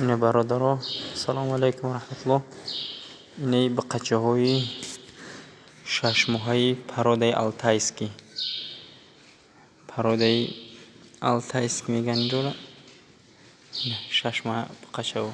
Ина, бародаро, салому алайкум ва раҳматуллоҳ. Инаи буқачаҳои шашмоҳаи породаи алтайский. Породаи алтайский мегӯянд инҷоро. 6 моҳа буқачаҳо.